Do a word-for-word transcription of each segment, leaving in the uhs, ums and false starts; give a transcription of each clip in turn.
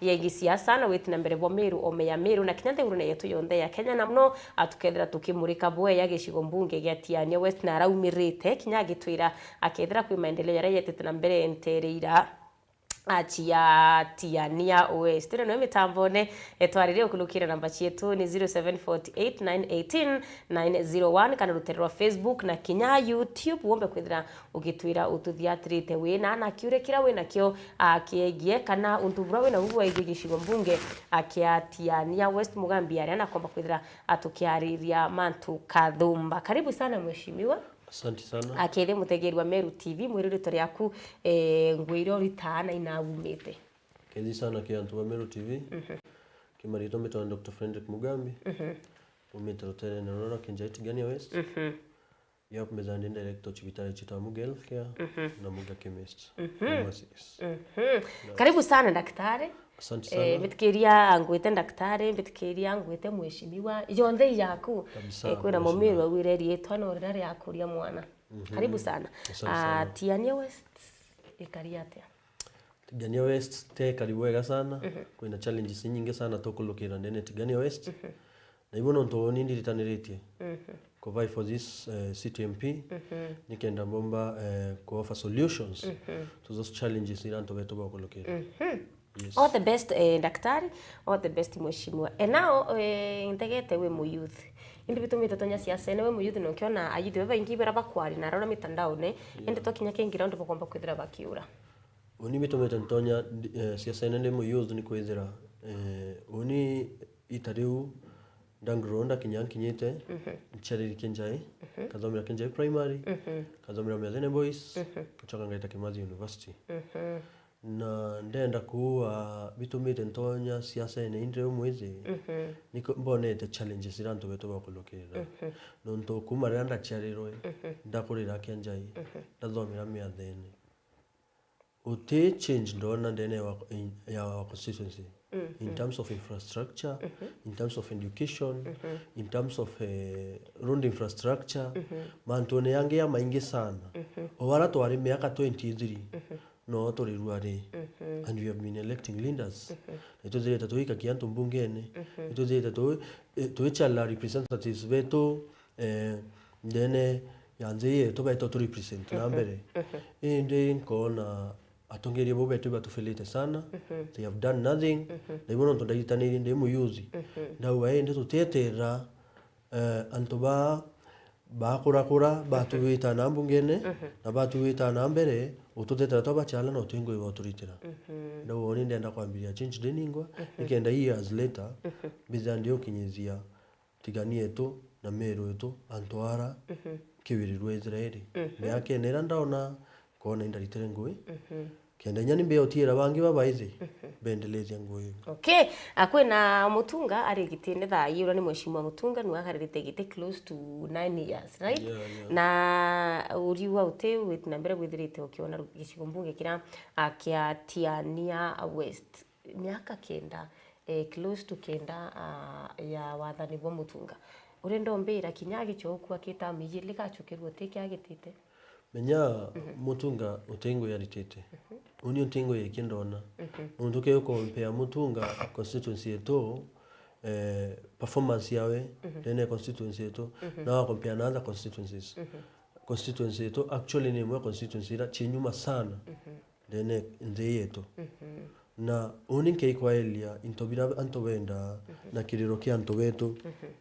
yegi siasa na witi na mbere bwa Meru, ome ya Meru, na kinya nthigurune yetu yonthe ya Kenya, na muno, a, tukethira tukimurika bweya gicigo mbunge gia Tigania West, na araumirite kinya agitwira akethira kwi maendeleo jaria jetite na mbere ntere ira acia Tigania West. Turi nawe mitambone, e, twaririe ukulukira namba cietu ni zero seven forty eight nine eighteen nine zero one, kana rutere rwa Facebook na kinya YouTube, wombe kwithira ugitwira ututhiatirite wina na kiuria kira wina kio, a, kiegie kana untu bura wina ubu waigie gicigo mbunge, a, kia Tigania West. Mugambi aria na komba kwithira atukiariria mantu kathumba. Karibu sana mheshimiwa. Asante sana. Akethia mutegeri wa Meru T V, mwire rito riaku, eh, ngwire uritaa na inaumite. Kethia sana ki antu ba Meru T V. Mhm. Ki maritwa mbitwa Doctor Frederick Mugambi. Mhm. Umite ruterene rura Kinjai Tigania West. Mhm. Ya kumeza ndi director cibitari citwa Muga Healthcare. Mhm. Na Muga Chemist. Mhm. Pharmacies. Mhm. Karibu sana daktari. Asante sana. Eh, mbitikiria ngwite daktari, mbitikiria ngwite mheshimiwa, yonthe yaku. Kabisa, eh, kwina mheshimiwa. Mumiru augire riitwa no rira ria kuria mwana. Mhm. Karibu sana. Asante sana. Ah, Tigania West ikari atia? Tigania West te kari bwega sana. Mhm. Kwina challenges nyingi sana tukulukira ndene Tigania West. Mhm. Na ibo nontu ni ndiritaniritie, mhm, ku vie for this, eh, city M P, mhm, nikenda mbomba, eh, ku offer solutions, mhm, to those challenges ira antu betu bakulukira. Mhm. Yes. All the best, eh, daktari. All the best, mheshimiwa. And now, eh, ntegete wi mu youth. Indi bitumite tonya siasene wi mu youth, na ukiona ayouth babaingi bara bakwari na arora mitandaone, yeah, indi twakinya kingi round bakomba kwithira bakiura. Uni bitumite ntonya, eh, siasene ndi mu youth ni kwithira, eh, uni ita riu ndangrunda kinya nkinyite, mhm, nchiariri Kinjai, mhm, nkathomera Kinjai Primary, mhm, nkathomera Miathene Boys, mhm, ngacoka ngaita Kimathi University. Mhm. Na ndenda kuuga bitumite ntonya siasene indi riu mwithi, mhm, ni ku-, mbonete challenges ira antu betu bakulukirira. Mhm. Nontu kuma riria ndaciarirwe, mhm, ndakurira Kinjai, mhm, ndathomera Miathene. Uti change ndona ndene ya wa-, in, ya our constituency. Mhm. In terms of infrastructure, mhm, in terms of education, mhm, in terms of, eh, road infrastructure, mhm, mantune yangi ya maingi sana. Mhm. O bara twari miaka twenty-three, mhm, no turi ruari. Mhm. And we have been electing leaders. Mhm. Na itwithirite tuikakia antu mbungene. Mhm. Itwithirite tu-, eh, tuichala representatives betu, eh, ndene ya nthi yetu betu tu represent na, mhm, mbere. Mhm. Indi nkona atongeria bau betu batufilite sana. Mhm. They have done nothing. Mhm. Na ibo nontu ndaitanirie ndi muyuthi. Mhm. Ndauga indi tutieterera, eh, antu ba bakurakura, mhm, batuwita na mbungene, mhm, na batuwita na mbere, ututetera twabachala na utingwi bauturitira. Mhm. Ndauga uni ndenda kwambiria change ndi ningwa, mhm, nikenda years later, mhm, mbithira ndiukinyithia Tigania yetu na Meru yetu, antu ara, mhm, kiwirirwe Israeli. Mhm. Miakene ira ndaona, nkona indaritire ngui. Mhm. Kenda inya ni mbia utiira bangi babaithi, mhm, bendelethia ngui iu. Okay. Ah, kwina Mutunga ari gitine thaa ii, uria ni Mheshimiwa Mutunga, niwe akaririte giti close to nine years, right? Yeah, yeah. Na uriuga uti witi na mbere bwithirite ukiona ru-, gicigo mbunge kira, ah, kia Tigania West. Miaka kenda, eh, close to kenda, ah, ya wathani bwa Mutunga. Urenda umbira kinya agicoku akita miji rigacokerwa uti kia agitite? Menya, mhm, Mutunga uti ngui aritite. Mhm. Uni uti ngui iki ndona. Mhm. Nontu ke ukompea Mutunga constituency yetu, eh, performance yawe, mhm, ndene constituency yetu, mhm, na wakompea na other constituencies. Mhm. Constituency yetu actually ni imwe constituency ira ci nyuma sana. Mhm. Ndene nthi yetu. Mhm. Na uni nkeikwaelia into bira antu benda, mhm, na kiriro kia antu betu. Mhm.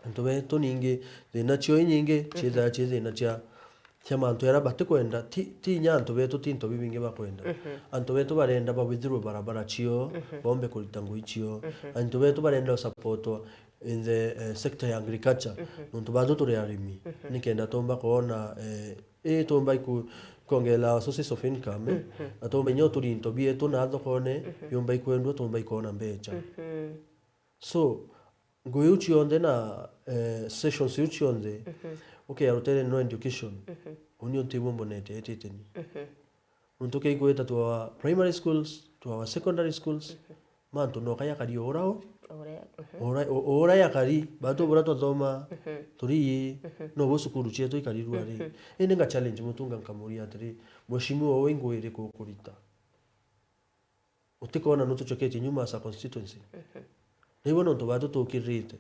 Antu betu ningi thina cio inyingi, mhm, ciithaga ci thina cia, cia mantu jaria batikwenda, ti, ti inya antu betu, ti into bibingi bakwenda. Mhm. Antu betu barenda babithirwe barabara cio, mhm, bombe kurita ngui cio. Mhm. Antu betu barenda gusupportwa in the, eh, sector ya agriculture. Mhm. Nontu bathu turi arimi, mhm, nikenda tumba kwona, eh, ii tumba iku-, kwongerera our sources of income, eh, mhm, na tumba inya uturi into bietu na thokone, mhm, biumba ikwendwa, tumba ikwona mbecha. Mhm. So, ngui iu cionthe na, eh, sessions iu cionthe, mhm, ukea rutere no education, mhm, uni unti bwo mbonete etiteni. Mhm. Nontu keigwita to our primary schools, to our secondary schools, mhm, mantu no kaya kari ora o, ora, mhm, ora, o-, ora ya kari, batu bura twathoma, mhm, turi, mhm, no bo cukuru cietu ikari ruari. Mhm. Indi nga challenge Mutunga nkamuria atiri, "Mheshimiwa, we ngui iriku ukurita?" Utikona no tucoketie nyuma as a constituency. Mhm. Na ibo nontu batu tukirite,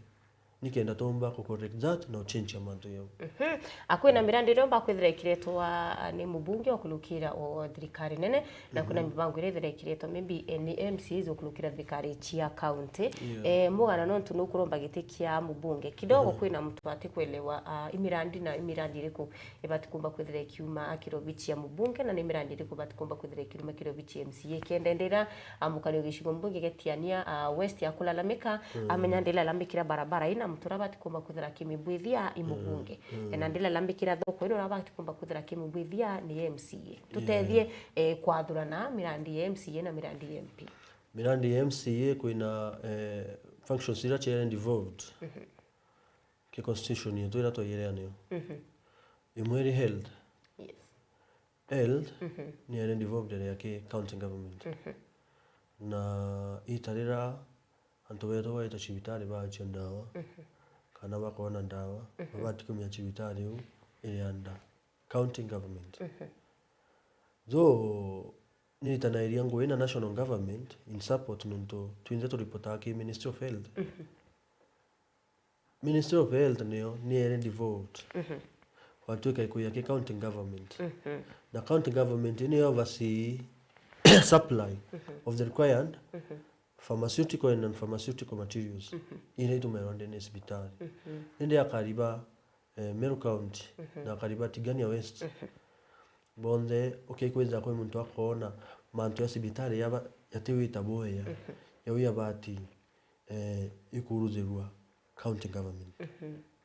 nikenda tumba ku correct that na uchange mantu yau. Mhm. Akwina mirandi iria umba kwithira ikiretwa, ah, ni mubunge okulukira o thirikari nene, na kwina mibango iria ithira ikiretwa maybe, eh, ni M C As okulukira thirikari cia county. Yeah. Eh, mugana nontu nukuromba giti kia mubunge. Kidogo kwina muntu ati kwelewa, ah, imirandi na imirandi iriku ibati kumba kwithira ikiuma kirobi cia mubunge, na ni mirandi iriku ibati kumba kwithira ikiuma kirobi cia M C A. Kenda ndira, ah, mukari wa gicigo mbunge gia Tigania, ah, West akulalamika, amenya ndilalamikira barabara ina muntu uria abati kumba kwithira akimibwithia i mubunge. Na ndilalamikira thoko ino uria abati kumba kwithira akimibwithia ni M C A. Tutethie, eh, kwathurana mirandi ya M C A na mirandi ya M P. Mirandi ya M C A kwina, eh, functions iria ciere devolved ki constitution yetu iria twaigiria niyo. Imwe iri health. Yes. Health ni ere devolved area ki county government. Na ita rira antu betu baita cibitari baacia ndawa, kana bakoona ndawa, babati kumenya cibitari iu iri under county government. Though niritanairia ngugi na national government in support nontu twinthe turipotaa ki Ministry of Health. Ministry of Health niyo ni ere devolved. Gwatuika ikuya ki county government. Na county government niyo oversee supply of the required pharmaceutical and non-pharmaceutical materials iria itumairwa ndene ya cibitari. Indi akariba, eh, Meru County na akariba Tigania West, bonthe ukikwithira kwi muntu akoona mantu ya cibitari yaba yatiwita bwega, yau yabati, eh, ikuruthirua county government,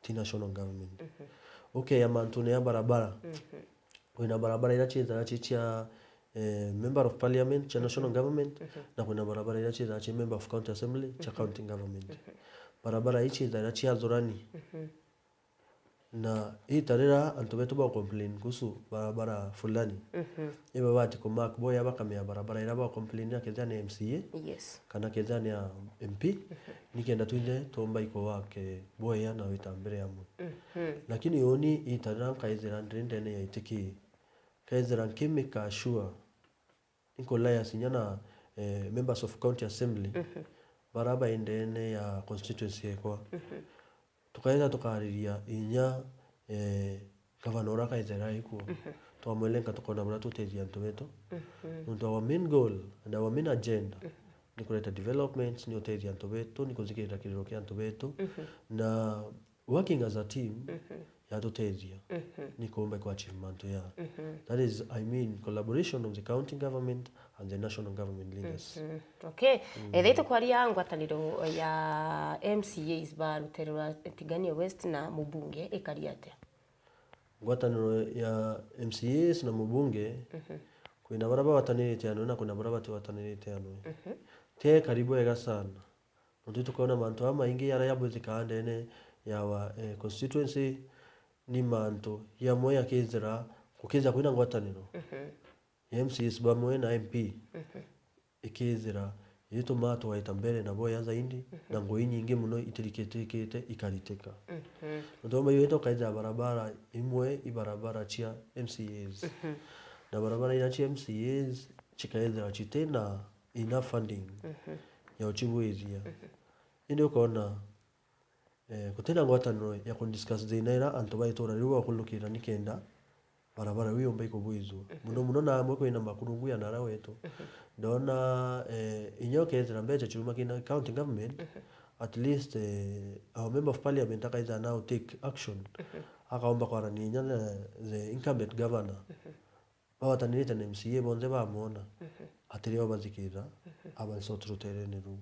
ti national government. Ukeya mantune ya barabara, kwina barabara iria ciithaga ci cia, eh, member of parliament cia national government, na kwina barabara iria ciithaga ci member of county assembly cia county government. Barabara ii ciithaga ciathurani. Na ita rira antu betu ba complain kuhusu barabara fulani, ibabati ku mark boya bakamenya barabara iria ba complain akethira ni M C A, yes, kana kethira ni ya M P, nikenda twinthe tumba iku work boya na wita mbere amwe. Lakini uni ita rira nkaithira ndiri ndene ya itiki, nkaithira nkimika sure inkulaya sinya na, eh, members of county assembly bara bai ndene ya constituency ekwa. Tukaenda tukariria inya, eh, gavana uria akaithira ikuo. Twamwelenga tukona buria tutethia antu betu. Nontu our main goal and our main agenda ni kureta developments, ni utethia antu betu, ni kuthikirira kiriro kia antu betu. Na working as a team yatutethia ni kuumba ku achieve mantu ya. That is, I mean, collaboration of the county government and the national government leaders. Okay. Ethira tukwaria ngwataniro ya M C As ba rutere rwa Tigania West na mubunge ikari atia? Ngwataniro ya M C As na mubunge, kwina baria bagwatanirite amwe na kwina baria batigwatanirite amwe. Ti karibu wega sana. Nontu tukoona mantu aa maingi jaria jabwithikaa ndene ya our, eh, constituency ni mantu jamwe jakethira, gukethira kwina ngwataniro ya M C As bamwe na M P, ikethira itumaa tugaita mbere na boya zaidi, na ngugi inyingi mono itirikitikite ikaritika. Nontu bamwe itwe tukaithira barabara imwe i barabara cia M C As, na barabara iria cia M C As cikaithira citina enough funding ya ucibwithia. Indi ukoona, eh, gutina ngwataniro ya ku discuss thina iria antu ba itura riu bakulukira nikenda barabara iu yumba ikubwithua. Muno muno na amwe kwina makurungu ya nara wetu. Ndona, eh, inya ukethira mbeca ciuma kina county government, at least, eh, our member of parliament akaithira now take action. Akaomba kwarania inya na the incumbent governor. Bagwatanirite na M C A bonthe bamwona, ati rio bathikirira, aba sort ruterene ruu.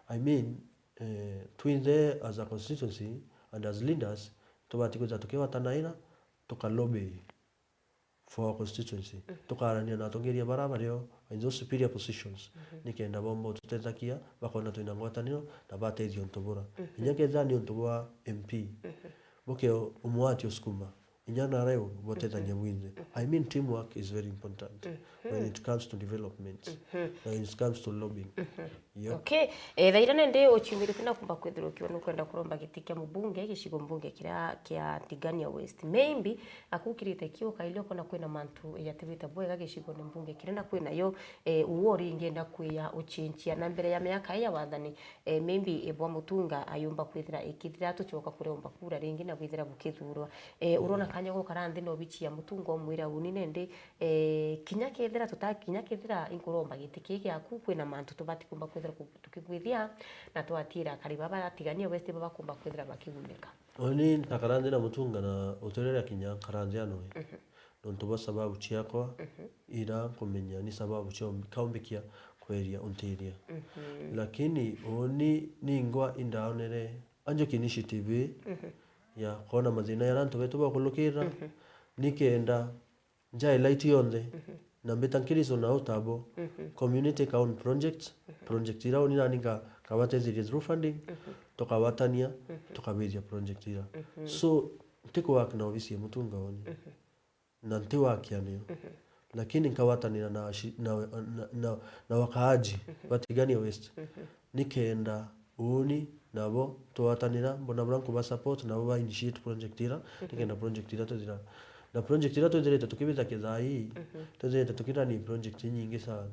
I mean, eh, twinthe as a constituency and as leaders, tubati kwithira tukigwatanaira, tuka lobby for our constituency. Tukarania na atongeria bara bario in those superior positions, nikenda bomba ututethakia, bakona twina ngwataniro, na batethia untu bura. Inya kethira ni untu bwa M P, buke umwati usukuma. Inya nara iguru botethania bwinthe. I mean, teamwork is very important when it comes to development, when it comes to lobbying. Yep. Okay. Eh, thaira nende uchiumirite na kumba kwithirwa ukiwa nukwenda kuromba giti kia mubunge gicigo mbunge kiria kia Tigania West. Maybe akukirite kiu kaili ukona kwina mantu yatibite bwega gicigo ni mbunge kiria na kwina yo, eh, uo ringi enda kwiya uchinchia na mbere ya miaka ya wathani, eh, maybe, eh, bwa Mutunga ayumba kwithira ikithira tuchoka kuromba kura ringi na bwithira bukithurwa. Eh, urona kanya gukara nthi na obichi ya Mutunga umwira uni nende, eh, kinya kethira tuta kinya kethira inkuromba giti kii giaku kwina mantu tubati kumba kwithira ku- tukigwithia na twatiira akari baba Tigania West babakumba kwithira bakigunika. Uni ntakara nthi na Mutunga na uturira kinya nkara nthi anoe. Nontu bwa sababu ciakwa ira nkumenya ni sababu cia umbi- kaumbikia kweria untiria. Lakini uni ningwa indaonere anjoki initiative ya kwona mathina ya antu betu bakulukira, nikenda nja highlight yonthe, na mbita nkiriso na utabo, community ka own projects, project ira uni nani nga- kabatethirie through funding, tukawatania, tukabithia project ira. So, ntiku work na obisi ya Mutunga uni, na nti work ya nio, lakini nkawatanira na ashi- na, na, na, na wakaaji ba Tigania West, nikenda uni nabo twatanira, mbona bura nkuba support, nabo ba initiate project ira, nikenda project ira twithira. Na project ira twithirite tukibita kithai, twithirite tukirani project inyingi sana.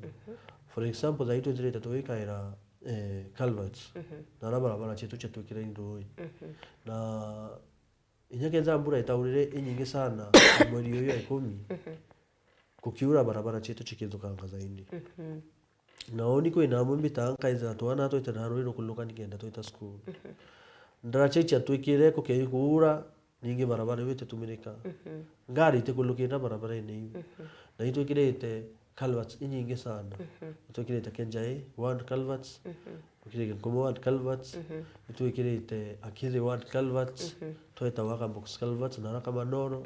For example, thai twithirite tugikaira, eh, culverts, na ara barabara cietu ciatwikire ndui. Na inya kethira mbura itaurire inyingi sana mweri uyu ya ikumi, kukiura barabara cietu cikithukanga zaidi. Na uni kwina amwe mbitaa nkaithira twana twite na rui rukuluka nikenda twita cukuru. Ndaraca iciatwikire kukeikuura, ningi barabara iu ititumirika. Ngari itikulukira barabarene iu. Na itwikirite culverts inyingi sana. Itwikirite Kenjai one culverts, itwikirite Nkomo one culverts, itwikirite Akithi one culverts, tweta Waka Box culverts na Raka Manoro.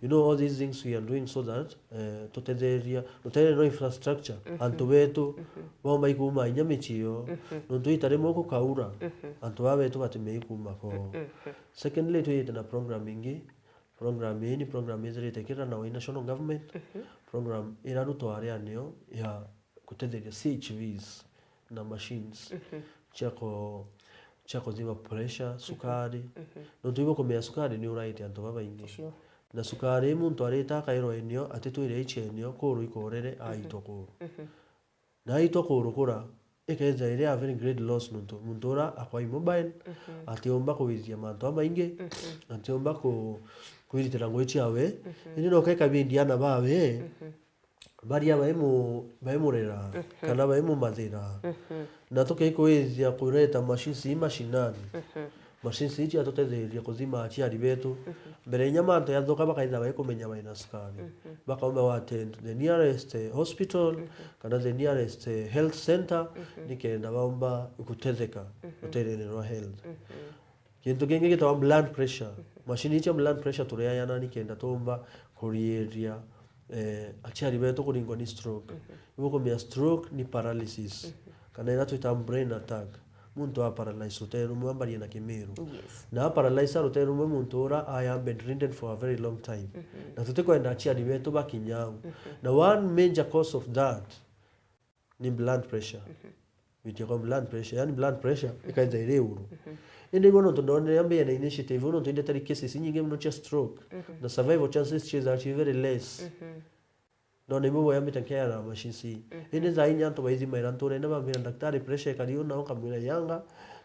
You know, all these things we are doing so that, eh, tutetheria, tutetheria no infrastructure, antu betu, bomba ikuma inya michio, nontu ita rimwe kukaura, antu baba betu batimei kuma ko. Secondly, twiyite na program ingi, program ii ni program ithirite kira na national government, program ira rutwa aria nio ya gutetheria C H Vs na machines cia ku- cia kuthima pressure, sukari. Nontu ibo kumenya sukari ni uraite antu babaingi. Sure. Na sukari muntu arita akairwa enio, atitwire ichi enio, kuru ikorere, aitwa kuru. Na aitwa kuru kura, ikethira iri a very great loss nontu muntu ura akwa immobile, atiumba kuwithia mantu amaingi, atiumba ku- kwiritira ngui ciawe, indi no keka bindi ana bawe, baria baimurera kana baimumathira. Na tukikwithia kureta machines ii mashinani, machines ii ciatutetheria kuthima aciari betu. Mbere inya mantu yathuka, bakaitha baikumenya baina sukari, bakaumba wa attend the nearest, eh, hospital kana the nearest, eh, health center, nikenda baumba gutetheka ruterene rwa health. Kintu kingi gitagwa blood pressure. Machine ii cia blood pressure tureayana nikenda tuumba kuriiria, eh, aciari betu kuringwa ni stroke. Ibukumenya stroke ni paralysis, kana ira twita brain attack. Muntu a paralyze rutere rumwe, ambarie na Kimiru. Yes. Na a paralyze rutere rumwe muntu ura aya bedridden for a very long time. Na tutikwenda aciari betu bakinya au. Na one major cause of that ni blood pressure. Gwitia kwa blood pressure, yani blood pressure ikaitha iri iguru. Indi igwe nontu ndonere mbia na initiative, nontu indetari cases inyingi muno cia stroke, na survival chances ciithaga ci very less. Ndona imwe boya mbite nkeana machines ii. Indi thaa inya antu baithimaira nturene, bambira, "Daktari, pressure ikari uu," nao nkamwira, "Yanga,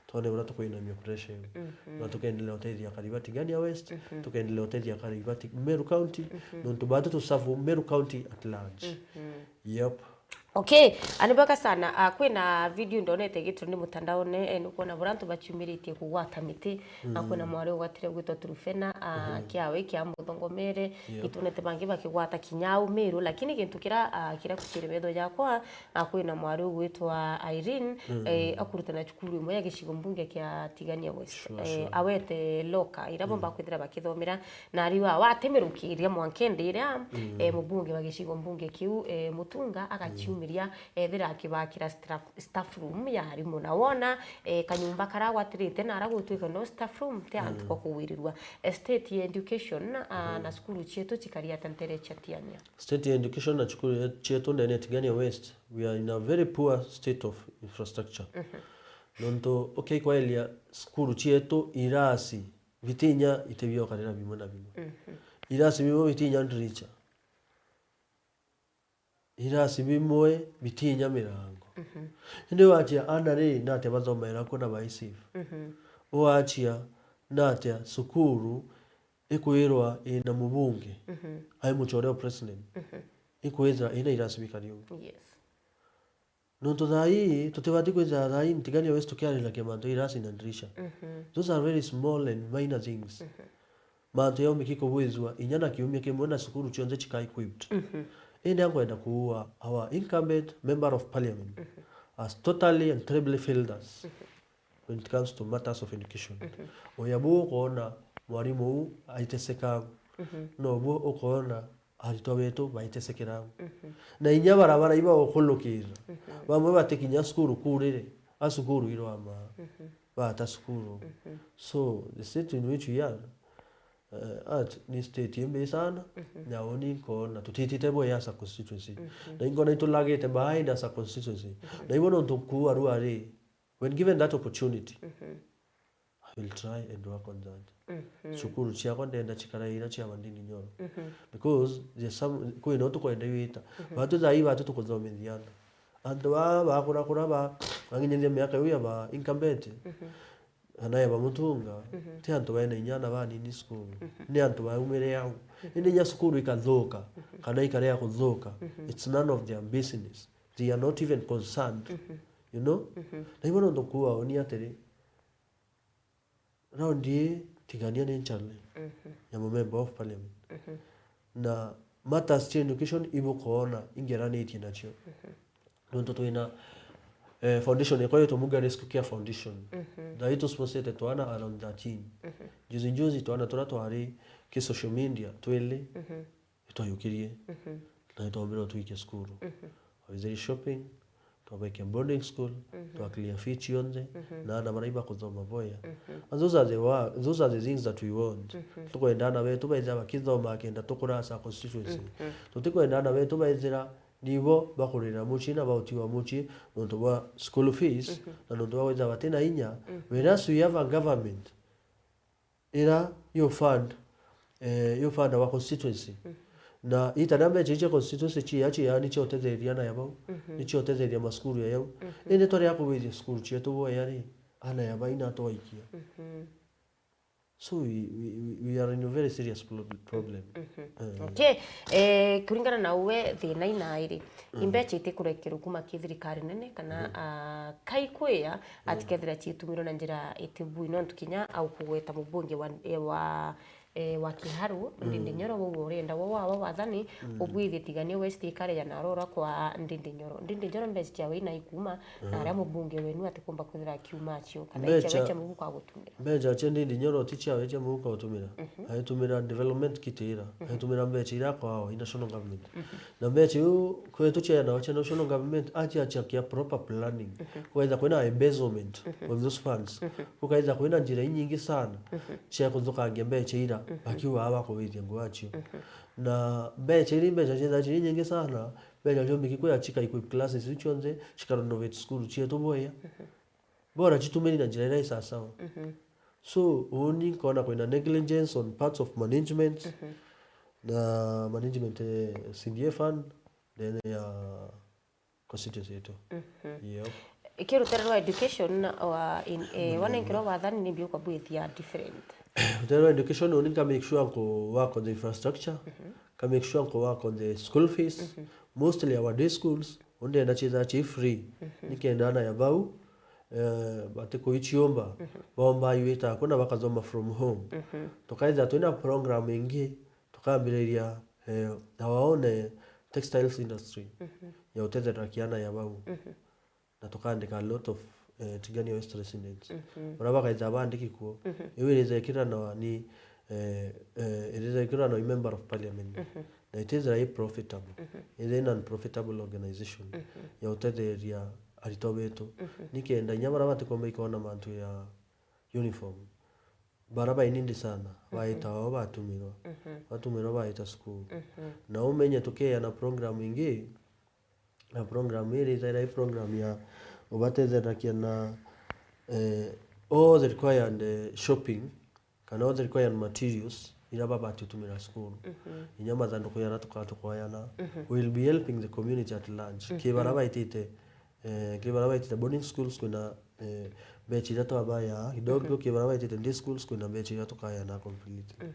twone uria tukwinamia pressure iu." Na tukendelea utethia akari ba Tigania West, tukendelea utethia akari ba Ti- Meru County, nontu batu tu serve Meru County at large. Yep. Okay, ani bwega sana. Ah, kwina video ndonete igitwe ni mutandaone, eh, nukwona bura antu baciumiritie kugwata miti. Ah, kwina mwari ugwatire gwitwa Trufena, ah, kiawe kia Muthongomere. Yep. Itonete bangi bakigwata kinya au Meru, lakini gintu kira, ah, kira kukire metho jakwa, ah, kwina mwari ugwitwa Irene, eh, akurutana cukuru imwe ya gicigo mbunge kia Tigania West. Sure, eh, sure. Awete loka ira bomba kwithira bakithomera, na riu awa atimirukiria mwankendi iria, eh, mubunge wa gicigo mbunge kiu, eh, Mutunga agaciuma. miria, ethira akibakira staff, staff room ya arimu. Na wona, eh, kanyumba karia gwatirite na aria gutwika no staff room, ti antu kwa kuwirirua. Eh, state education, ah, na cukuru cietu cikari ata ntere cia Tigania? State education na cukuru cietu ndene ya Tigania West, we are in a very poor state of infrastructure. Nontu ukikwelya cukuru cietu irasi bitinya itibiokarira bimwe na bimwe. Irasi bimwe bitinya ndiricha. Irasi bimwe bitinya mirango. Indi wachia ana ri, natia bathomaira kuo na bai safe? Wachia natia cukuru ikwirwa ina mubunge, ai muchore o president, ikwithira ina irasi bikari uguo? Yes. Nontu thaa ii, tutibati kwithira thaa ii Tigania West tukiariragia mantu ya irasi na ndirisha. Those are very small and minor things. Mantu yaumiki kubwithua inya na kiumia kimwe na cukuru cionthe cika equipped. Indi ankwenda kuua our incumbent member of parliament has totally and terribly failed us when it comes to matters of education. Uya bu ukoona mwarimu uu aiteseka, nobu ukoona aritwa betu baitesekera. Na inya barabara iba ukulukira, bamwe batikinya cukuru kurire, a cukuru irwama, bata cukuru. So, the state in which we are, uh, at ni state imbi sana, na uni nkoona tutitite bwega as a constituency. Na inkona itulagite behind as a constituency. Na ibo nontu kuua ruari, when given that opportunity, I will try and work on that. Cukuru ciakwa ndenda cikara ira cia Wandindi Nyoro. Because there's some, kwina utukwenda iwita. Batu thaa ii batu tukuthomithiana. Antu baa bakurakura ba, banginyithia miaka iu ya ba incumbent, kana ya ba mutunga, ti antu baina inya na banini cukuru. Ni antu baumire au. Indi inya cukuru ikathuka, kana ikarea kuthuka, it's none of their business. They are not even concerned. You know? Na ibo nontu kuua uni atiri, round ii Tigania ni nchale ya mu member of parliament. Na matters cia education ibukoona ingeranitie nacio. Nontu twina, eh, foundation ikwa yetwa Muga Rescue Care Foundation. Thaa ii tusponsorete twana around thirteen. Juzi juzi twana turia twari ki social media twili, itwayukirie, na itwambire utwikia cukuru. Twabithiri shopping, twabekia boarding school, twa clear fee cionthe, na ana baria ibakuthoma boya. And those are the wa-, those are the things that we want. Tukwenda ana betu baithira bakithoma kenda tukura as a constituency. Tutikwenda ana betu baithira nibo bakurira mucii na bautiwa mucii nontu bwa school fees, na nontu bwa kwithira batina inya. Whereas we have a government ira you fund, eh, you fund our constituency. Na ita na mbecha icio constituency chia, chia ni cia utetheria na ya bau, ni cia utetheria masukuru ya yau. Indi twaria kubithia cukuru cietu boya ri, ana ya bai na twaikia. So we, we, we, we are in a very serious pro-, problem. Eh. Okay. Eh, kuringana na uwe thina ina iri, imbecha itikurekerwa kuma ki thirikari nene kana, ah, kai kwia, atikethira ciitumirwe na njira itibui, nontu kinya au kugweta mubunge wa, eh, wa, eh, wa Kiharu, Ndindi Nyoro, wau urenda wa, wa, wa wathani, ubwithie Tigania West ikare ya narora kwa Ndindi Nyoro. Ndindi Nyoro mbecha ciawe ina ikuma, na aria mubunge wenu atikumba kwithira akiuma acio, kana icia we cia muhuko agutumira. Mbecha cia Ndindi Nyoro ti ciawe cia muhuko agutumira. Aitumira development kitira. Aitumira mbecha iria akoawa i national government. Na mbecha iu kwetu ciaja nao cia national government, aciakia proper planning. Kukaitha kwina embezzlement of those funds. Kukaitha kwina njira inyingi sana cia kuthukangia mbecha ira, bakiuga bakubithia ngugi acio. Na mbecha iria, mbecha cietha ciri nyingi sana, mbecha cio mbiki kwia cika equip classes iu cionthe, cika renovate cukuru cietu boya. Bora citumiri na njira iria isasawa. So, uni nkona kwina negligence on parts of management, na management, eh, C D A fund, ndene ya constituency yetu. Yep. Ki rutere rwa education, wa in, eh, wanenkerwa wathani ni mbi ukabwithia different? Rutere rwa education, uni nka make sure nko work on the infrastructure, nka make sure nko work on the school fees. Mostly our day schools, uni ndenda ciithaa ci free. Nikenda ana ya bau, eh, batikuiciumba, baumba iwita kuna bakathoma from home. Tukaithira twina program ingi, tukambiriria, eh, our own, eh, textiles industry ya utetherera kiana ya bau. Na tukaandika a lot of, eh, Tigania West residents. Baria bakaithira baandiki kuo, iu iritha ikiranawa ni, eh, eh, iritha ikiranawa i member of parliament. na itithira i profitable, ithe non-profitable organization ya utetheria aritwa betu, nikenda inya bara batikomba ikona mantu ya uniform, bara bainindi sana baita o batumirwa, batumirwa baita cukuru. Na umenye tukeana program ingi, na program iri ithaira i program ya ubatetherakia na, eh, all the required, eh, shopping, kana all the required materials ira babati utumira cukuru. Inya mathanduku yara tuka-, tukoyana. We'll be helping the community at large. Ki bara baitite, eh, ki bara baitite boarding schools kwina, eh, mbecha iria twabaya kidogo, ki bara baitite day schools kwina mbecha iria tukayana completely.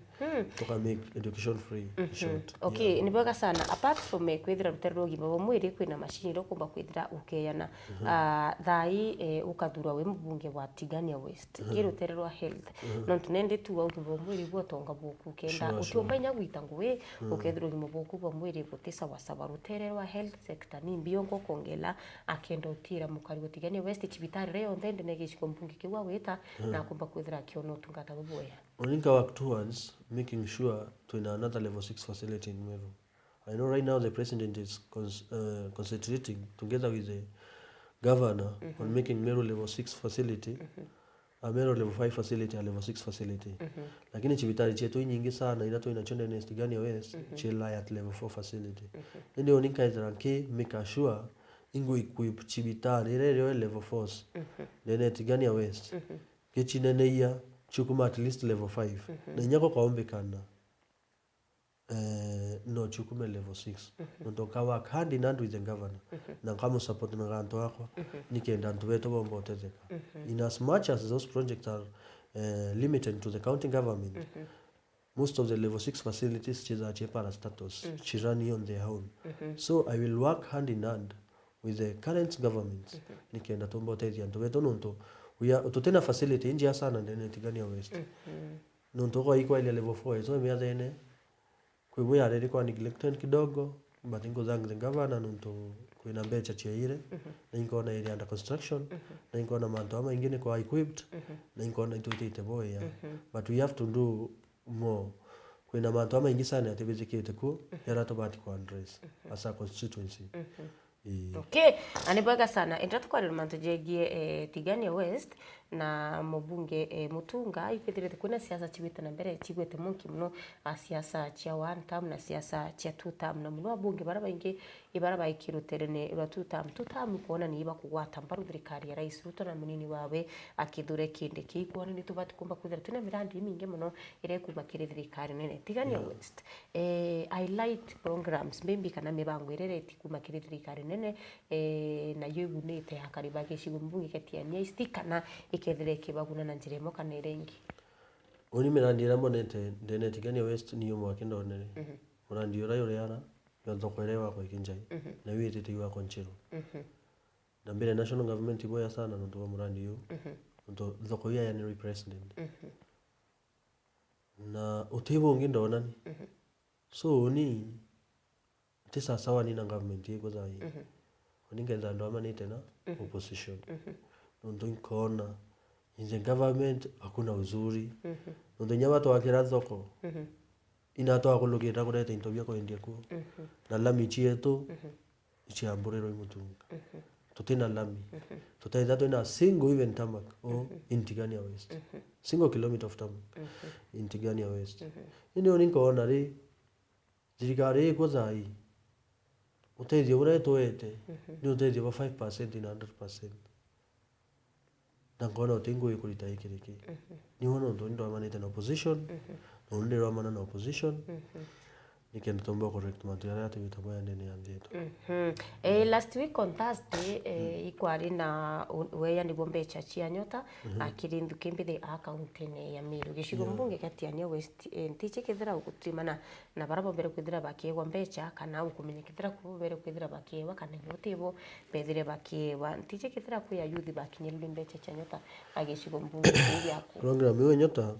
Tuka make education free, in short. Okay, yeah. Ni bwega sana. Apart from, eh, kwithira rutere rwa ugima bwa mwiri, kwina mashini iria ukumba kwithira ukeana. Ah, thaa ii, eh, ukathurwa wi mubunge wa Tigania West. Ki rutere rwa health. Nontu nendi tu wa ugima bwa mwiri bwo utonga bwoku kenda. Sure, sure. Utiumba inya gwita ngugi, ukethirwa ugima bwoku bwa mwiri guti sawa sawa. Rutere rwa health sector ni mbio ngo kongela, akenda utira mukari wa Tigania West cibitari iria yonthe ndene gicigo mbunge kiu agwita, na akumba kwithira akiona utungata bubwega. Uringa work towards making sure twina another level six facility in Meru. I know right now the president is cons-, uh, concentrating together with the governor on making Meru level six facility, a Meru level five facility, a level six facility. Lakini cibitari cietu inyingi sana ira twina cio ndene Tigania West, ci lie at level four facility. Indi uni nkaithira nki make sure ingu equip cibitari ira irio level four ndene Tigania West, ngicinenehia ciukuma at least level five. Na inya gukaombekana, eh, no ciukume level six. Nontu nka work hand in hand with the governor. Na nkamusupport na gantu akwa, nikenda antu betu bomba utetheka. In as much as those projects are, eh, limited to the county government, most of the level six facilities cithaa cie parastatals, ci run on their own. So I will work hand in hand with the current government, nikenda tumba utethia antu betu nontu we are, tutina facility injia sana ndene Tigania West. Nontu kwa ikwalia level four yetu miathene, kwi bwi yariri kwa neglected kidogo, but nkuthank the governor nontu kwina mbecha ciaire, na inkona iri under construction, na inkona mantu amaingi ni kwa equipped, na inkona itwitite boya. But we have to do more. Kwina mantu amaingi sana atibijikite ku, yara tubati ku address as a constituency. Ii. Okay, na ni bwega sana. Enda tukwarira mantu jegie, eh, Tigania West na mubunge, eh, Mutunga, ikwithirite kwina siasa cigwite na mbere, cigwite monki muno, a siasa cia one term na siasa cia two term, na muno abunge bara baingi ibara baiki ruterene rwa two term. Two term kwona ni ibakugwata mbaru thirikari ya Rais Ruto na munini wawe akithure kindi ki. Kwona ni tubati kumba kwithira twina mirandi imingi muno iria ikuma kiri thirikari nene. Tigania West, eh, highlight programs, maybe kana mibango iria ireti kuma kiri thirikari nene, eh, nayo igunite akari ba gicigo mbunge kia Tigania East, kana ikethira ikibaguna na njira imwe kana iria ingi? Uni mirandi iria mbonete ndene Tigania West ni umwe aki ndonere. Murandi uria uri ara, yo thoko iria iwakwa ikinjai, na witite iwakwa ncheru. Na mbere national government iboya sana nontu bwa murandi uyu, nontu thoko iu yayanirwe i president. Na uti bungi ndona ni. So ni ti sawasawa ni na government iko thaa hii. Uni ngetha andu amanite na opposition. Nontu nkona in the government hakuna uzuri. Nontu inya batwakira thoko, ina twakulukira kureta into bia kwendia ku. Na lami cietu iciamburirwe i Mutunga. Tutina lami. Tutaitha twina single even tarmac o in Tigania West. Single kilometer of tarmac in Tigania West. Indi uni nkoona ri, thirikari iko thaa hii, utethio uria itwete ni utethio bwa five percent na hundred percent. Na nkona uti ngugi kurita gikiri ki. Niwe nontu ni ndwamanite na opposition, na uni ndirwamana na opposition, nikenda tumba correct mantu jaria atwita boya ndene ya nthi yetu. Eh, last week on Thursday, eh, ikwari na u-, weya niguo mbecha cia Nyota, akiri nthuki mbithi a kaunti-ini ya Meru. Gicigo mbunge kia Tigania West, eh, ntiji kethira gutimana na bara bombere kwithira bakiegwa mbecha, kana ukumenya kethira ku bombere kwithira bakiegwa, kana inya utibo bethire bakiegwa. Ntiji kethira kwi ayuthi bakinyirwe ni mbecha cia Nyota a gicigo mbunge kiu giaku. Program iu ya Nyota,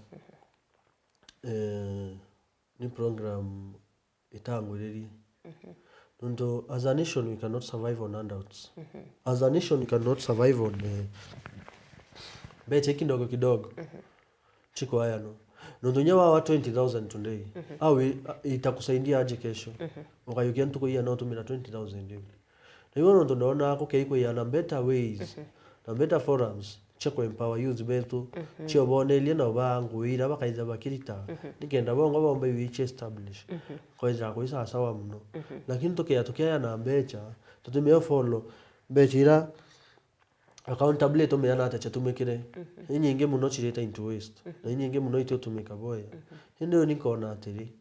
eh, ni program itangwiririe. Nontu as a nation we cannot survive on handouts. As a nation we cannot survive on, eh, mbecha kidogo kidogo. Chikoayano. Nontu inya wawa twenty thousand today, au i-, itakusaidia aje kesho? Ukayukia ntuku iya no utumira twenty thousand iu. Na iu nontu ndona kukei kwiana better ways na better forums cia ku empower youth betu, cia uboneria na ubaa ngui iria bakaitha bakirita, nikenda bongo bomba iu ichi establish. Kwethira kwi sawasawa muno. Lakini tukia-, tukiayana mbecha, tutimio follow mbecha iria accountably tumeana ata ciatumikire. Inyingi muno cirite into waste. Na inyingi muno itiutumika bwega. Indi riu ninkona atiri,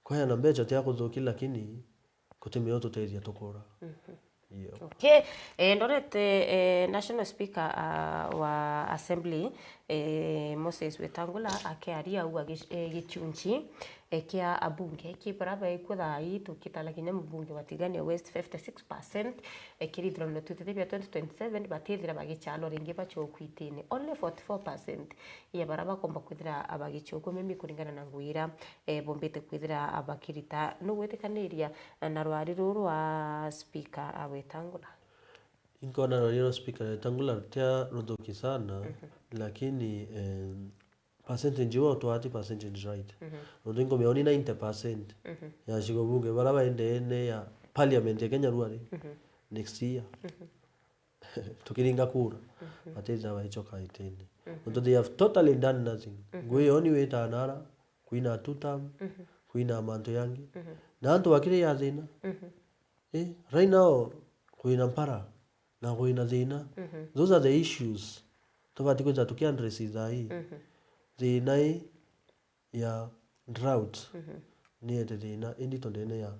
kweana mbecha ti akuthuki, lakini kutimio tutethia tukura. Iyo. Okay. Eh, ndorete, eh, National Speaker, ah, wa Assembly, eh, Moses Wetangula akiaria au agi-, eh, gichunchi, eh, kia abunge ki bara baikwo thaa ii, tukitara kinya mubunge wa Tigania West, fifty-six percent, eh, kirithirano twitite bia twenty twenty-seven, batithira bagichalwa ringi bachokwa itine. Only forty-four percent ya bara bakomba kwithira bagichokwa, maybe kuringana na ngui ira, eh, bombite kwithira bakirita. Nugwitikaniria na rwari ruru rwa Speaker, ah, Wetangula? Inkona rwari rwa Speaker Wetangula rutia ruthuki sana, lakini, eh, percentage iu utwati percentage right. Nontu inkumia uni ninety percent ya cigo bunge bara baendeene ya parliament ya Kenya ruari next year. Tukiringa kura, batithira baichoka itini. Nontu they have totally done nothing. Ngui yoni witanara, kwina two term, kwina mantu yangi. Na antu bakiri ya thina. Eh, right now, kwina mpara, na kwina thina. Those are the issues tubati kwithira tukiaddress thaa ii. Thina ii ya drought ni ete thina indito ndene ya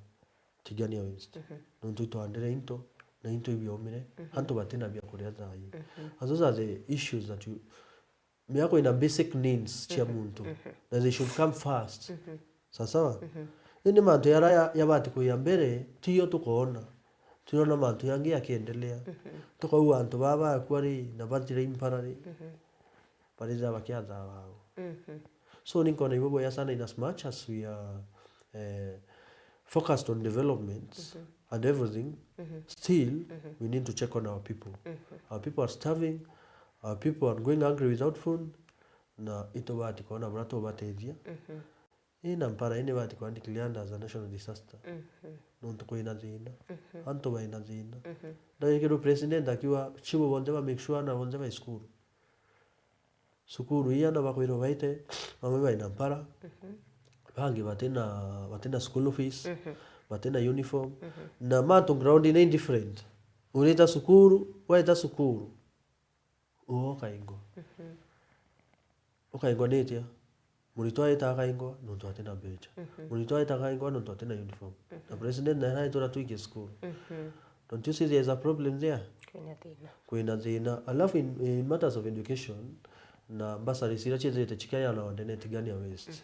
Tigania West. Nontu itwandire into, na into ibiomire, antu batina bia kuria thaa ii. And those are the issues that you, mea kwina basic needs cia muntu, na they should come first. Sawa sawa? Indi mantu yara ya-, yabati kuya mbere, tiyo tukoona. Turona mantu yangi yakiendelea. Tukaua antu baa bakua ri, na bathira impara ri, barithira bakiatha bao. So, ninkona ibo boya sana, in as much as we are, eh, focused on development and everything, still, we need to check on our people. Our people are starving, our people are going hungry without food, na itubati kwona buria tubatethia. Ii na mpara ii nibati kwa declared as a national disaster. Nontu kwina thina. Antu baina thina. Ndagikirwe president akiuga chibu bonthe ba make sure ana bonthe bai cukuru. Cukuru ii ana bakwirwa baite, bamwe baina mpara, bangi batina, batina school fees, batina uniform. Na mantu ground ni different. Urita cukuru, waita cukuru, ukaingwa. Ukaingwa ni atia? Muritwa aita akaingwa nontu atina mbecha. Muritwa aita akaingwa nontu atina uniform. Na president nae aitwira twike cukuru. Don't you see there is a problem there? Kwina thina. Kwina thina. Alafu in, in matters of education, na bursaries iria ciithirite cikiayana ndene Tigania West.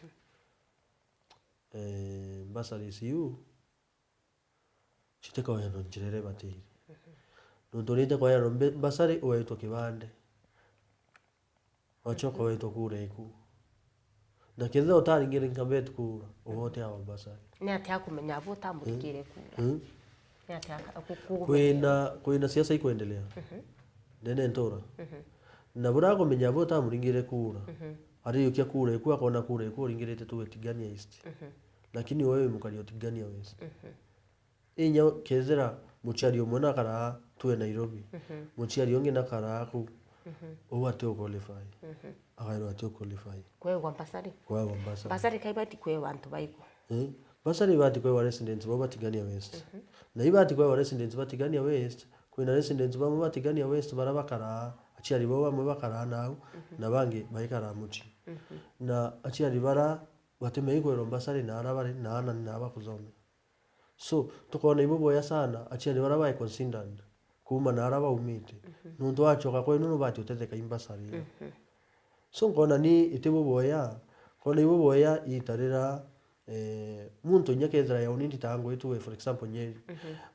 Eh, bursaries iu, citikaoyanwa njira iria ibatiire. Nontu urite kwayanwa mbe-, mbasari, ugaitwa kibande. Wachoka ugaitwa kura iku. Na kethira utaringire nkabeti kura, ugoteawa mbasari. Ni atia akumenya abo utamuringire kura? Mm. Ni atia aku-, ku-, kwina, kwina siasa ikwendelea ndene ntura. Na buria akumenya abo utamuringire kura, ariukia kura iku, akona kura iku uringirite tu Tigania East. Lakini wewe mukari o Tigania West. Inya kethira muciari umwe nakaraa tue Nairobi, muciari ungi nakaraa kuu, uu ati u qualify. Akairwa ati u qualify. Kwewa mbasari? Kwewa mbasari. Mbasari ka ibati kwewa antu baiku? Eh, mbasari ibati kwewa residents ba Tigania West. Na ibati kwewa residents ba Tigania West, kwina residents bamwe ba Tigania West bara bakaraa, aciari bao bamwe bakaraa nau, na bangi baikaraa mucii. Na aciari bara batimei kwerwa mbasari na ara bari, na ana ni na bakuthomera. So, tukona ibo boya sana, aciari bara bae considered, kuuma na ara baumite. Nontu wachoka kwenu nubati utetheka i mbasari. So, nkona ni iti buboya, nkona ibo boya itarira, eh, muntu inya kethira yauni nditangwe tuwe, for example, Nyeri,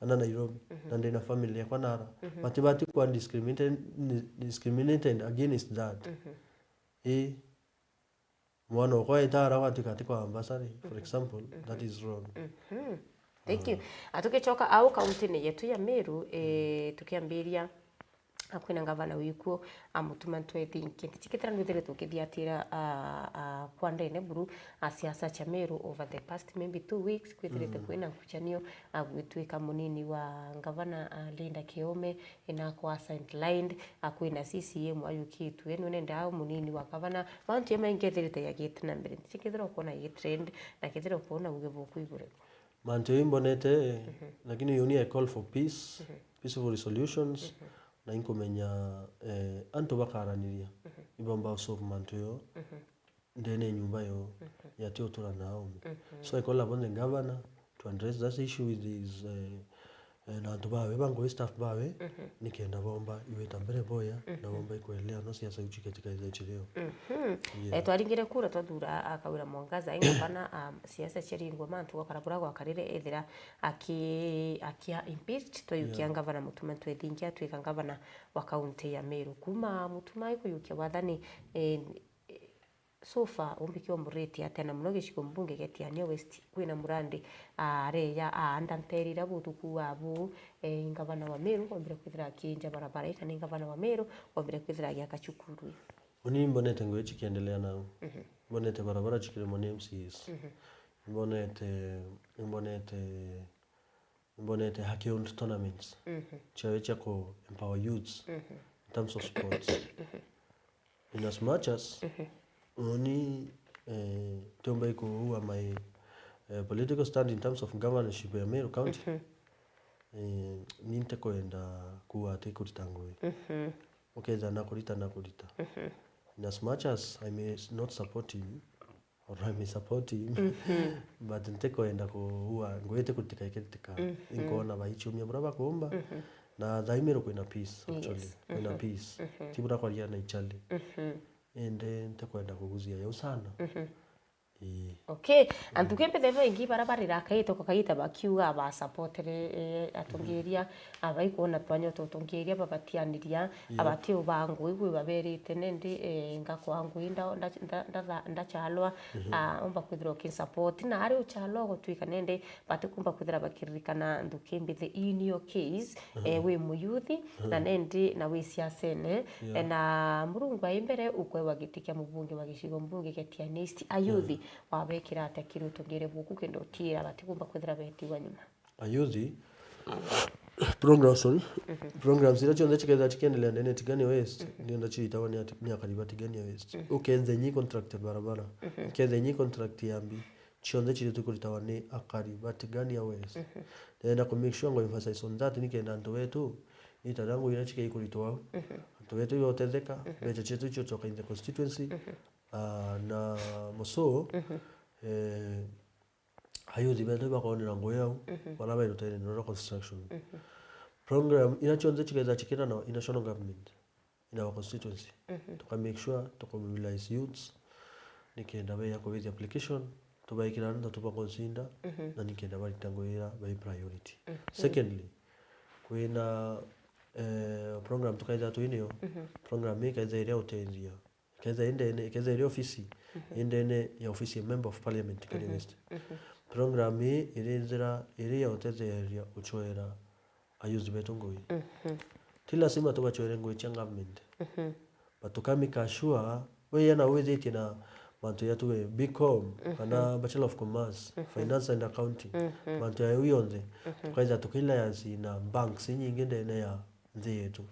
ana Nairobi, na ndina family yakwa nara. Batibati kwa discriminated, discriminated against that. Ii. Mwana okwa aita ara gwatuika ati kwa ambassador, for example, that is wrong. Thank you. Ah, tugicoka au kaunti-ini yetu ya Meru, eh, tukiambiria, a, kwina ngavana wikuo, a, Mutuma Ntwethinkia. Ndichikithira ndwithiritwe ukithiatira, a, a, kwa ndene buru, a, siasa cha Meru over the past maybe two weeks, kwithirite kwina nkuchanio, a, gwitwika munini wa ngavana, a, Linda Kiome, ina kwa sidelined, a, kwina C C M ayukitwe, nwenenda munini wa ngavana. Mantu jamaingi ethirite jagite na mbere. Ndichikithira ukwona gitrend, na kethira ukwona uge buku ibure. Mantu jau imbonete, lakini uni I call for peace, peaceful resolutions, na inkumenya, eh, antu bakaraniria, ibomba solve mantu jo, ndene ya nyumba yo, yati utura na aome. So I call upon the governor to address that issue with his, eh, eh, na antu bawe, ba Ngui staff bawe, nikenda bomba iwita mbere boya, na bomba ikwelea no siasa iu chiketika ithe chireo. Yes. Eh, twaringire kura twathura, a, Kawira Mwangaza, ai ngavana, a, siasa chiaringwa mantu gwakara bura gwakarire ethira aki-, akia impeached, twayukia ngavana Mutuma Ntwethinkia atwika ngavana wa kaunti ya Meru. Kuma Mutuma aikuyukia wathani, eh, so far, umbi kiomborete atia, na muno gicigo mbunge gia Tigania West, kwina murandi, a, areja, a, anda mperi iria buthuku abu, e, ngavana wa Meru, ombire kwithira akinja barabara, kana ngavana wa Meru, ombire kwithira agiaka cukuru. Uni mbonete ngugi chikiendelea nau. Mbonete barabara chikiremwa ni M C As. Mbonete, mbonete Mbonete haki-owned tournaments. Chiawe chia ku empower youths in terms of sports. In as much as uni, eh, tiumba ikuua my, eh, political stand in terms of governorship ya Meru County, eh, ni ntikwenda kuuga ati kurita ngugi. Ukethira na kurita, na kurita. In as much as I may not support him, or I may support him, but ntikwenda kuua ngugi iti kuritika ikiritika. Inkwona baichumia buria bakumba, na thaa ii Meru kwina peace, actually. Kwina peace. Ti buria kwaria na ichali. Indi ntikwenda kuguzia yau sana. Ii. Okay. Antu kembethe baingi baria barira kaito kakaita bakiuga ba supportere, eh, atongeria, abaikuona twanya ututongeria babatianiria, abati ubangui gwi baberite nendi, eh, ngakwa ngui nda-, nda-, nda-, nda-, ndachalwa, ah, umba kwithira ukinsupport. Na ari uchalwa gutwika nendi batikumba kwithira bakiririkana nthuki mbithi in your case, eh, wi muyuthi, na nendi na wi siasene, eh, na Murungu ai mbere ukwewa giti kia mubunge wa gicigo mbunge gia Tigania East, ayuthi wabekira atia kiri utongeria buku kenda utiira batikumba kwithira betigwa nyuma? Ayuthi, program, sorry. Programs iria cionthe chikethira chikiendelea ndene Tigania West, ndienda chiritawa ni ati-, ni akari ba Tigania West. Ukethira nyi contract barabara, ukethira nyi contract ya mbi, cionthe chiria tukuritawa ni akari ba Tigania West. Ndenda ku make sure ngo emphasize on that, nikenda antu betu, ita ria ngugi iria chikei kuritwa au. Antu betu ibotetheka, mbecha chietu ichiochoka in the constituency. Ah, na muso, eh, ayuthi betu ibakonera ngugi au, baria bairutene na construction. Program iria chionthe chikethira chikira na national government in our constituency. Tuka make sure tuka mobilize youths, nikenda beya kubithia application, tubaikira nda tubaconsider, na nikenda barita ngugi iria bai priority. Secondly, kwina, eh, program tukaithira twinio, program ii ikaithira iria utethia, ikaithira indene, ikaithira iri ofisi, indene ya ofisi ya Member of Parliament Tigania West. Program ii iri nthira iri ya utetheria uchwera ayuthi betu ngugi. Ti lazima tubachwere ngugi cia government. But tukamake sure, we na withitie na mantu ya tuwe B Com, kana Bachelor of Commerce, Finance and Accounting, mantu ya yonthe, tukaitha tukireliance na banks inyingi ndene ya nthi yetu.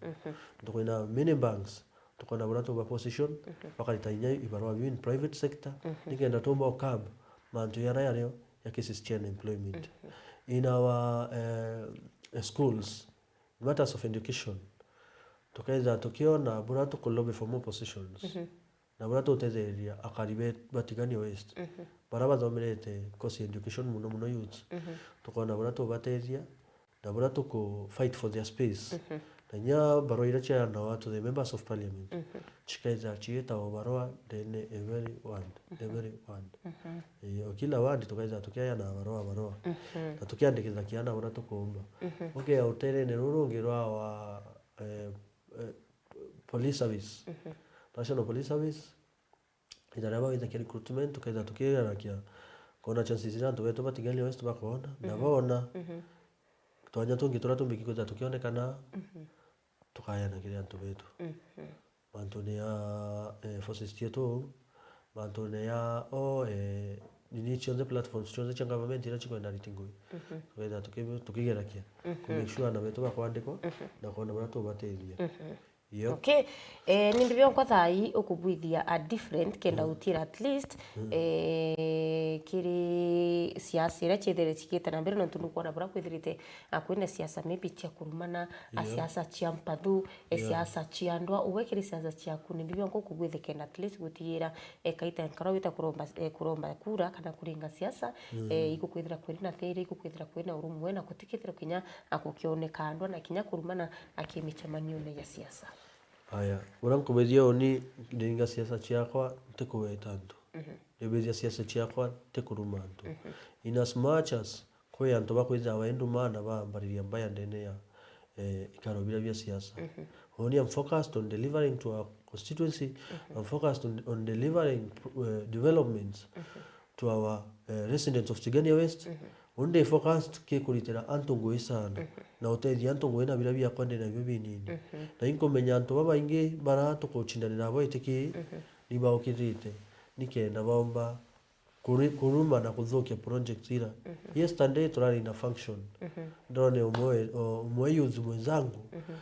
Tukwina many banks, tukona buria tuba position, bakarita inya ibarua biu in private sector, nikenda tumba ukab mantu yara yario ya cases cia unemployment. In our, eh, schools, matters of education, tukaitha tukiona buria tuku lobby for more positions, na buria tutetheria akari be-, ba Tigania West, baria bathomerete course ya education, muno muno youths, tukona buria tubatethia, na buria tuku fight for their space. Na inya barua iria ciayanagwa to the members of parliament, chikaitha ciitagwa barua ndene every ward, every ward. Eh, o kila ward tukaitha tukiayana barua, barua. Na tukiandikitha kiana buria tukumba. Okay, uterene ruru rungi rwa wa, eh, eh, police service. National Police Service, ita ria bagwitakia recruitment, tukaitha tukiranakia, kona chances iria antu betu ba Tigania West bakona, na bona twanya tungi turia tumbiki kwitha tukionekana, tukayana kiri antu betu. Mhm. Mantune ya, eh, forces cietu, mantune ya, o, eh, nini cionthe, platforms cionthe cia government iria cikwenda riti ngui. Mhm. Tukethira tuki-, tukigerakia. Mhm. Ku make sure ana betu bakwandikwa, mhm, na kwona baria tubatethia. Mhm. Yep. Okay. Eh, nimbi bionkwa thaa ii ukubwithia a different kenda, mm, utira at least, mm, eh, kiri siasa iria ciithire cikite na mbere, nontu nukwona buria kwithirite, ah, kwina siasa maybe cia kurumana, a, yeah, siasa cia mpathu, e, yeah, siasa cia ndwa, uwe kiri siasa ciaku, nimbi bionka ukubwithia kenda at least gutigira, e, kaita nkara wita kuromba, e, kuromba kura kana kuringa siasa, mm, e, igukwithira kwina na thiiri, igukwithira kwina urumwe, na gutikithira kinya a gukioneka ndwa na kinya kurumana a kimicemanione ya siasa. Aya, uria nkubithia uni ndiringa siasa ciakwa, ntikugweta antu. Mhm. Ndibithia siasa ciakwa, ntikuruma antu. Mhm. In as much as kwi antu bakwithira bainduma na bambariria mbaya ndene ya, eh, ikaro biria bia siasa. Mhm. Uni I'm focused on delivering to our constituency, mhm, I'm focused on, on delivering, eh, developments, mhm, to our, eh, residents of Tigania West. Mhm. Undi focused ki kuritira antu ngui sana, mhm, na utethia antu ngui na biria biakwa ndi nabio binini. Mhm. Na inkumenya antu babaingi bara tukucindanira nabo itiki, mhm, ni baukirite, nikenda baomba kuri-, kuruma na kuthukia project ira. Mhm. Yesterday turari na function. Mhm. Ndone umwe, o, umwe youth mwenzangu, mhm,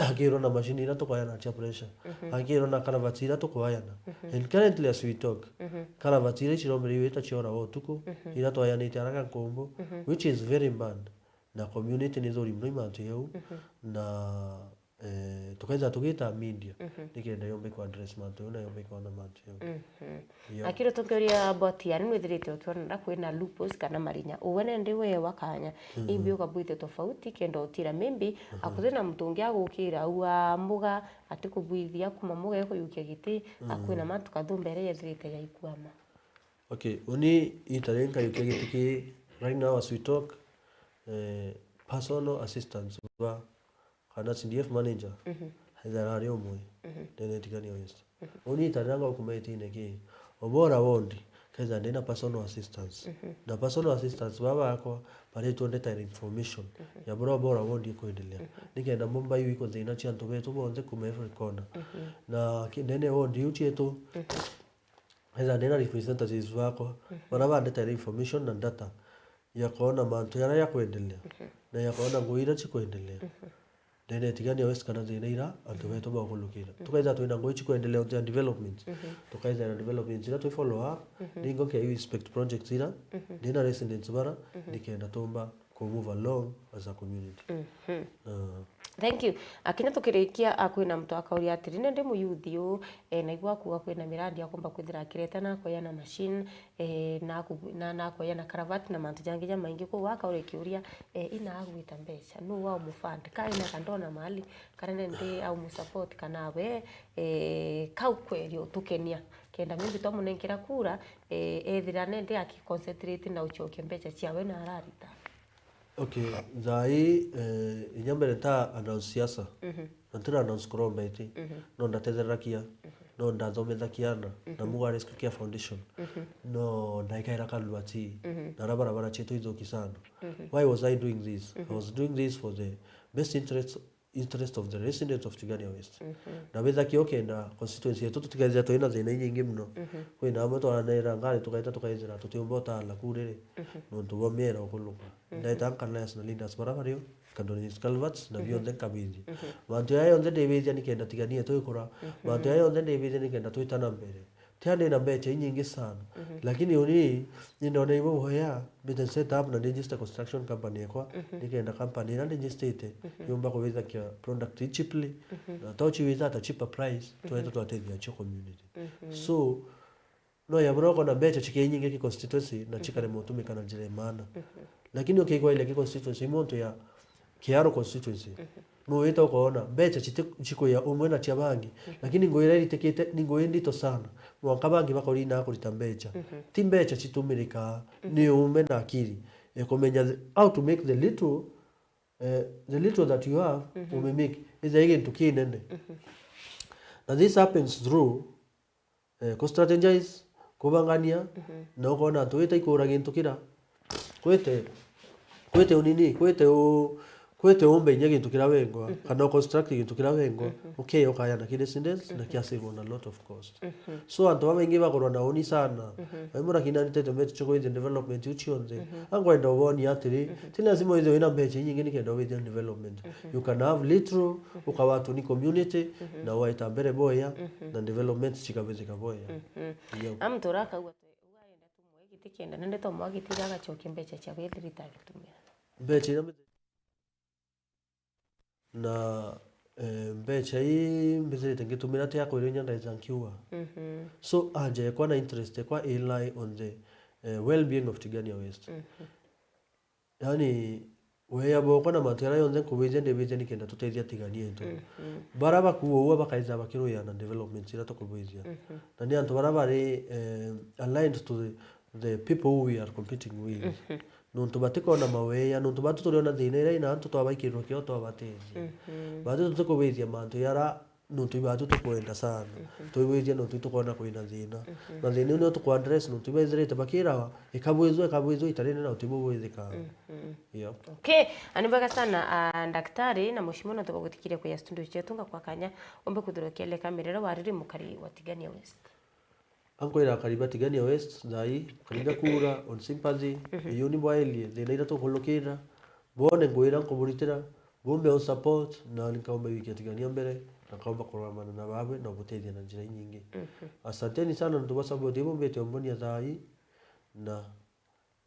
akirwa na machine ira tukwayana cia pressure. Mhm. Akirwa na karavati ira tukwayana. Mhm. And currently as we talk, mhm, karavati ira ciromere iwita ciora o utuku, mhm, ira twayanite araka nkumbu, mhm, which is very bad. Na community ni thuri muno i mantu jau. Mhm. Na, eh, tukaija tugita media, mhm, nikenda yombe ku address mantu jau na yombe kwona mantu jau. Mhm. Yeah. Lakini tukiuria about, yani, nwithirite ukiona kwina loopholes kana marinya. Uwe nende wewa kanya. Mhm. Imbi ukabwite tofauti kenda utira. Maybe, mhm, akuthi na muntu ungi agukira au a mbuga, atikubwithia kuma mbuga ekuyukia giti, mm, akwina mantu kathumbere yethirite yaikwama. Okay, uni ita ri nkayukia giti ki right now as we talk, eh, personal assistance ba kana C D F manager, mhm, ethira ari umwe, mhm, ndene Tigania West. Mhm. Uni ita riria ngaukuma itine ki, Obora ward, kethira ndina personal assistance. Mhm. Na personal assistance baba bakwa, baritwe ndetire information, mhm, ya buria Obora ward ikwendelea. Mhm. Nikenda mbomba iu ikuthina cia antu betu bonthe kuma every corner. Mhm. Na ki-, ndene ward iu cietu, mhm, ethira ndina representatives bakwa, mhm, baria bandetire information na data ya kwona mantu jaria jakwendelea, mhm, na ya kwona ngui iria cikwendelea. Mhm. Ndene Tigania West kana thina ira antu, mhm, betu bakulukira. Mhm. Tukaithira twina ngui cikwendelea on their developments. Mhm. Tukaithira na developments iria twi follow up, mhm, ningo ke inspect projects ira, mhm, ndina residents bara, mhm, nikenda tumba ku move along as a community. Mhm. Ah. Thank you. Akinya tukirikia, a, kwina muntu akauria atiri, "Nindi muyuthi uu, e, naigua akuga kwina miradi akomba kwithira akireta na akoya na machine, e, na aku-, na, na akoya na karavati na mantu jangi jamaingi, kou akauria kiuria, e, ina agwita mbeca, nuu aumufund? Ka ina kandona mali, kana nindi aumusupport, kana we, e, kau kweri utukenia? Kenda maybe twamunenkera kura, e, ethira nindi akiconcentrate na ucokia mbeca ciawe na ararita." Okay, thaa ii, eh, inya mbere nta announce siasa, mhm, na ntira announce kuromba iti, mhm, no ndatethererakia, mhm, no ndathomithakia ana, na, mhm, Muga Rescue Care Foundation, mhm, no ndaikaira kalwati, mhm, na ara barabara cietu ithuki sana. Mhm. Why was I doing this? I, mhm, was doing this for the best interest interest of the residents of Tigania West. Mhm. Na witha kio kenda constituency yetu tutikethira twina thina inyingi muno. Mhm. Kwina amwe twanera ngari tukaita tukaithira tutiumba utala kuriri, mhm, nontu bwa miera ukuluka. Mhm. Ndaita nkanayas na leaders bara bario, nkadonate culverts na, mhm, bionthe nkabithia. Mhm. Mantu jaya yonthe ndibithia nikenda Tigania twikura. Mhm. Mantu jaya yonthe ndibithia nikenda twitana mbere. Tia ndi na mbecha inyingi sana. Mhm. Lakini uni, ni ndona ibo boya, mbite set up na register construction company yakwa, mhm, nikenda company ira registerite, mhm, yumba kuwithakia product cheaply, mhm, na tauchiwitha at a cheaper price, mhm, tweta twatethia cio community. Mhm. So, no ya bro kona mbecha chike inyingi ki constituency na, mhm, chikare mutumika na njira imana. Mhm. Lakini ukigwa ile ki constituency, muntu ya Kiaro constituency. Mhm. Nuwita ukoona mbecha chiti-, chikuya umwe na chia bangi, mhm, lakini ngui iria iritikite ni ngui ndito sana. Mwanka bangi bakorina kurita mbecha. Mhm. Ti mbecha chitumirikaa, mhm, ni ume na akili. Ikumenya the, how to make the little, eh, the little that you have, mhm, ume make. Ija i gintu kinene. Mhm. Na this happens through eh, ku strategize, kubangania, mhm, na ukona antu wita ikura gintu kira. Kwite, kwite unini, kwite u-, Wete umbe inya gintu kiria wengwa, kana u construct gintu kiria wengwa, ukeya ukayana ki residents, na kia save on a lot of cost. So, antu babaingi bakorwa na uni sana. Baimwe lakini anitete mbeca cia kwithia development iu cionthe. Ankwenda uboni atiri, ti lazima withie wina mbeca inyingi nikenda withia development. You can have little, ukawatuni community, na waita mbere boya, na development cikabithika boya. Yep. Amutura akauga twe, uga enda tumwe giti kenda, nende tomwa giti agacokia mbeca cia withirite agitumira. Mbeca iria Na, eh, mbeca ii mbithirite ngitumira ti akwira inya ndaija nkiuga. So, anja ekwa na interest ekwa i lie on the, eh, well-being of Tigania West. Yaani, weya bwakwa na mantu jaria jonthe nkubithia, ndibithia nikenda tutethia Tigania yetu. Bara bakuua uua bakaithira bakiruya na development iria tukubithia. Na ni antu bara bari, eh, aligned to the, the people who we are competing with. Nontu batikona maweya, nontu batu turiona thina iria ina antu twabaikirwa kio twabatethia. Batu tutikubithia mantu yara nontu ibatu tukwenda sana. Twibithia nontu itukona kwina thina. Na thina iu nio tukwa address nontu ibaithirite bakirawa, ikabwithwa, ikabwithwa itarene na utibubwithika. Yep. Okay, ani bwega sana, ah, daktari na mheshimiwa nontu bagutikiria kuya studio cietu ngakwa kanya umbe kuthirwa kieleka mirero wariri mukari wa Tigania West. Ankwira akari ba Tigania West, thai, karinga kura, on sympathy, iyuni bwaelie, thina iria tukulukira, bone ngwira nkuburitira, bumbe on support, na nkaumba wikia Tigania mbere, na nkaumba kurugamana na babwe na ubutethia na njira inyingi. Asanteni sana nontu bwa support ibumbite umbonia thai, na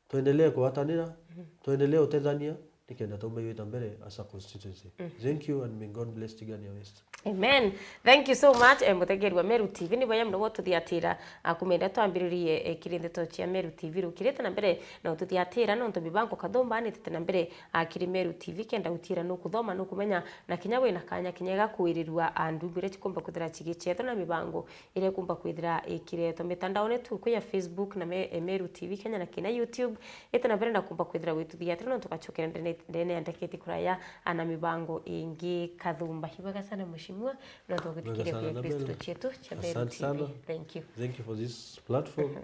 Twendelee kugwatanira, twendelee utethania, nikenda taume gwita mbere as a constituency. Thank you and may God bless Tigania West. Amen. Thank you so much, eh, mutegeri wa Meru T V. Ni bwega muno gututhiatira, ah, kumenda twambiririe, eh, kiri ndeto cia Meru T V rukirite na mbere na ututhiatira nontu mibango kathumba nitite na mbere, ah, kiri Meru T V kenda utira nukuthoma nukumenya na kinya wina kanya kinya igakuirirua, ah, ndumbi iria cikumba kwithira cigicethwa na mibango iria ikumba kwithira ikiretwa mitandaone tu kwi ya Facebook na me-, Meru T V Kenya na kina YouTube. Ite na mbere na kumba kwithira wituthiatira nontu gacokera ndene, ndene ya ndaketi kuraya ana mibango ingi kathumba. Ibwega sana mheshimiwa, nontu Bwega guthikiria sana, kwi Anabel. Kristo cietu cia Meru Asante T V. Sana. Thank you. Thank you for this platform.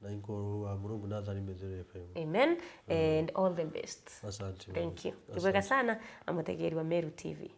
Na inkuru wa Murungu nathani Meru F M. Amen. And all the best. Asante. Thank you. Asante. Ibwega sana, amutegeri wa Meru T V.